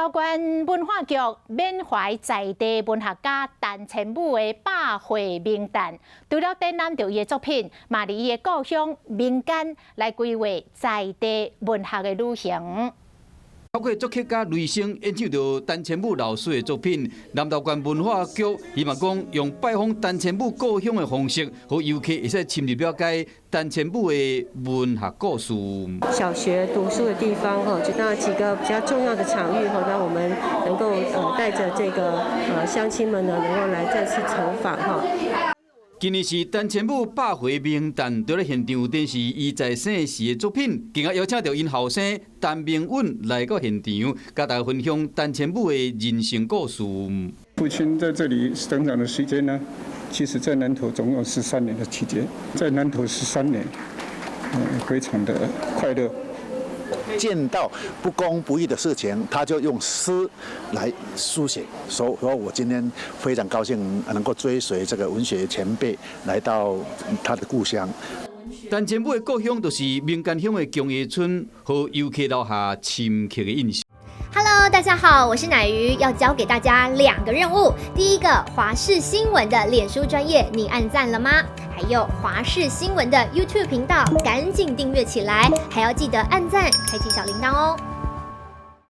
投縣文化局緬懷在地文學家陳千武的百歲冥誕，除了展覽著伊的作品，嘛佇伊的故鄉民間來規劃在地文學的旅行。透過作曲家雷聲演唱著陳千武老師的作品，南投縣文化局希望講用拜訪陳千武故鄉的方式，予遊客會使深入了解陳千武的文學故事。小學讀書的地方哈，就那幾個比較重要的場域哈，讓我們能夠帶著這個鄉親們呢，能夠來再次走訪哈。今年是陳千武百歲冥誕，佇咧現場展示伊在生時的作品，更加邀請著𪜶後生陳明允來到現場，佮大家分享陳千武的人生故事。父親在這裡成長的時間呢，其實在南投總共13年的期間，在南投十三年，非常的快樂。見到不公不義的事情，他就用詩來書寫。所以，我今天非常高興能夠追隨這個文學前輩來到他的故鄉。陳千武的故鄉就是民間鄉的姜下村，予遊客留下深刻的印象。 Hello，大家好，我是奶魚，要交給大家兩個任務。第一個，華視新聞的臉書專頁，你按讚了嗎？還有華視新聞的 YouTube 頻道，趕緊訂閱起來，還要記得按讚，開啟小鈴鐺哦。